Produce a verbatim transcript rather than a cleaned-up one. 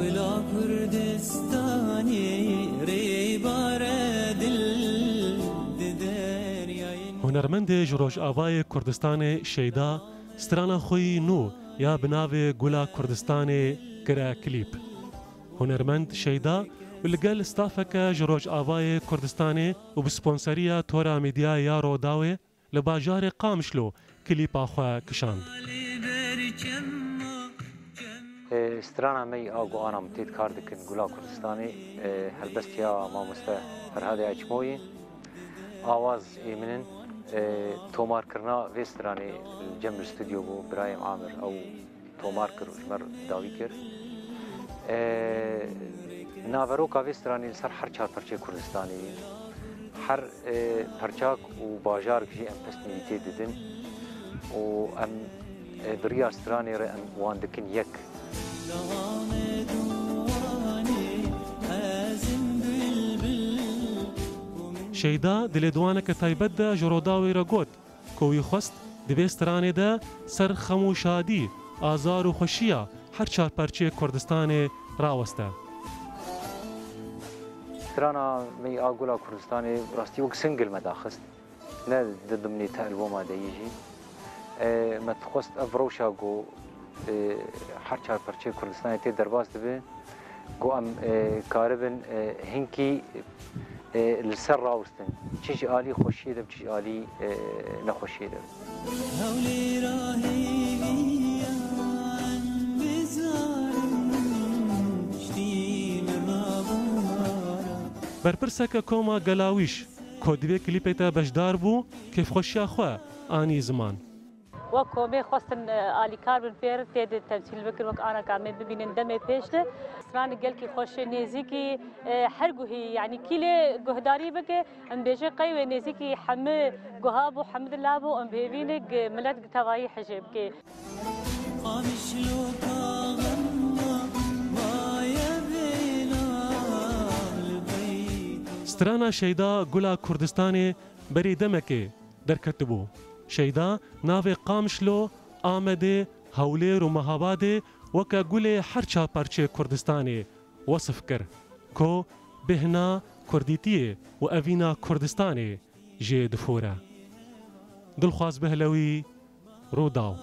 Bila Kurdistanê rêbare dil di deryayê. Hunermendê ji Rojavayê Kurdistanê Şeyda strana xwe yî nû ya bi navê Gula Kurdistanê kire klîp. Hunermend Şeyda û li gel stafeke ji Rojavayê Kurdistanê û bi sponseriya Tora Media ya Rodawê li bajarê Qamişlo klîpa xwe kişand. E, strana me yî a ku ana min tê kar dikin Gula Kurdistanê, e, helbestiya mamoste Ferhadê Açmoyê, awaz ê min in, e, tomarkirina vê stranê li cem li stûdyo bû, birayê min Amir ew tomar kir û ji me re dawî kir. E, naveroka vê stranê li ser her çar perçeyê Kurdistanê ye. Her, e, perçak û bajarek jî em pesnî wî tê didin û em, e, bi riya stranê re em wan dikin yek. Şeyda di lêdwaneke taybet de ji Rodawê re got, ku wî xwest di vê stranê de ser xem û şadî, azar û xweşiya her çar perçeyê Kurdistanê raweste. Strana me yî a Gula Kurdistanê rastî wek single me daxist. Ne di dimnê ti alboma de yî jî. E, me dixwest ev rewşa ku, e, her çar perçeyê Kurdistanê tê derbas dibe, ku em, e, karibin, e, hinkî, e, li ser rawestin. Çi ji alî xweşiyê de, çi ji alî, e, nexweşiyê de. Hewlêra hêviyan bizarin ştî li rabû. Berpirseke koma Gelawîş, ku di vê klîpê de beşdar bû, kêfxweşiya xwe anî ziman. Wek komê xwestin, e, alîkar bin pê re tê de temsîl bikin, wek ana ka em ê bibînin demê pêş de. Stranê gelkî xweş e, nêzîkî, e, her guhî, yanî kî lê guhdarî bike, em bêje qey wê nêzîkî hemi guha bû, hemi dila bû, em bi hêvî ne, milet tevayî hijê bike. Strana Şeyda Gula Kurdistanê berî demekê derketibû. Şeyda navê Qamişlo, Amedê, Hewlêr û Mehabadê weke gulê her çar perçeyê Kurdistanê wesif kir, ku bêhna kurdîtiyê û evîna Kurdistanê jê difore. Dilxwaz Behlewî, Rûdaw.